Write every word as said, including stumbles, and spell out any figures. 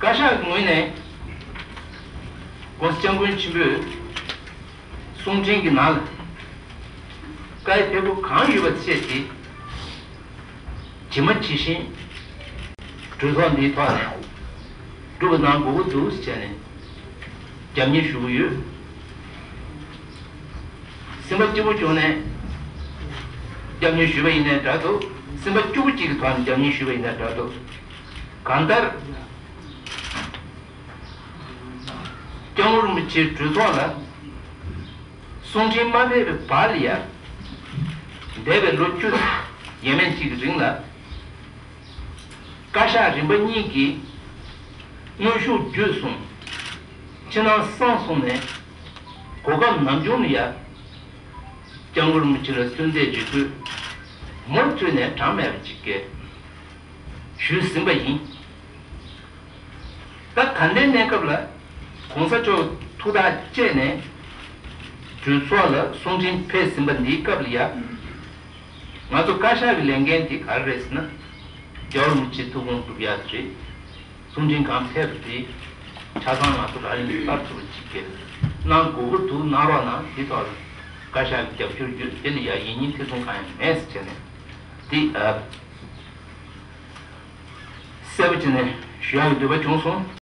བཀའ་ཤག་གི་ངོས་ནས་༸གོང་ས་༸སྐྱབས་མགོན་ཆེན་པོས་གསུང་འཕྲིན་གྱི་ནང་ལ་བཀའ་ཡི་ཕེབས་སྒོ་གང་ཡོད་པ་བཅས་ཀྱི་ཇི་མ་ཇི་བཞིན་གྲོས་ཚོགས་འདིའི་ཐོག་ནས་སྒྲུབ་པ་གནང་དགོས་ཀྱི་འདུག་ཟེར་ནས་རྒྱབ་གཉེར་ཞུ་གི་ཡོད། སེམས་པ་སྐྱིད་པོ་བྱུང་ནས་རྒྱབ་གཉེར་ཞུས་པ་ཡིན་ནའི་འདྲ་འདུག་སེམས་པ་སྐྱིད་པོ་གཅིག་གི་ཐོག་ནས་རྒྱབ་གཉེར་ཞུས་པ་ཡིན་ནའི་འདྲ་འདུག་གང་ལྟར། སྐྱབས་མགོན་རིན་པོ་ཆེའི་གྲོས་ཚོགས་ལ་གསུང་འཕྲིན་མ་ཕེབས་པའི་བར་ལ་ཡ། འདས་པའི་ལོ་བཅུ་ཡས་མས་གཅིག་གི་རིང་ལ། བཀའ་ཤག་རིམ་པ་གཉིས་ཀྱིས་དངོས་ཤུགས་བརྒྱུད་གསུམ་ཕྱི་ནང་གསང་གསུམ་ནས་གོ་སྐབས་ནམ་བྱུང་ལ་ཡ། སྐྱབས་མགོན་རིན་པོ་ཆེ་ལ་གསོལ་འདེབས་འཇུག་སྐུལ་མུ་མཐུད་ནས་གྲངས་མེད་པ་ཅིག་གིས་ཞུས་ཟིན་པ་ཡིན། ད་ད་ལྟའི་གནས་སྐབས་ལ་༸གོང་ས་མཆོག་ཐུགས་ཐག་བཅད་ནས་གྲོས་ཚོགས་ལ་གསུང་འཕྲིན་ཕེབས་ཟིན་པ་འདིའི་སྐབས་ལ་ཡ། ང་ཚོ་བཀའ་ཤག་གི་ལས་འགན་དེ་ག་རེ་རེད་ཟེར་ན། རྒྱལ་བ་རིན་པོ་ཆེའི་ཐུགས་དགོངས་སྒྲུབ་ཡག་དེ་རེད། གསུང་འཕྲིན་གང་ཕེབས་པ་དེ་ཆ་ཚང་ང་ཚོ་རང་ཡིན་གསར་ཐུབ་པ་ཅིག་གིས་གནང་དགོས་ཀྱི་འདུག་གནང་རོགས་གནང་། དེ་ཐོག་ལ་བཀའ་ཤག་གི་རྒྱབ་སྐྱོར་ཡོད། དེ་ལ་ཡ་ཡིན་ཉིན་ཐེ་ཚོམ་གང་ཡང་མེད་ཟེར་བྱས་ནས་དེ་ཨ། གསལ་པོ་བྱས་ནས་ཞུ་ཡག་གི་འདོད་པ་བྱུང་སོང་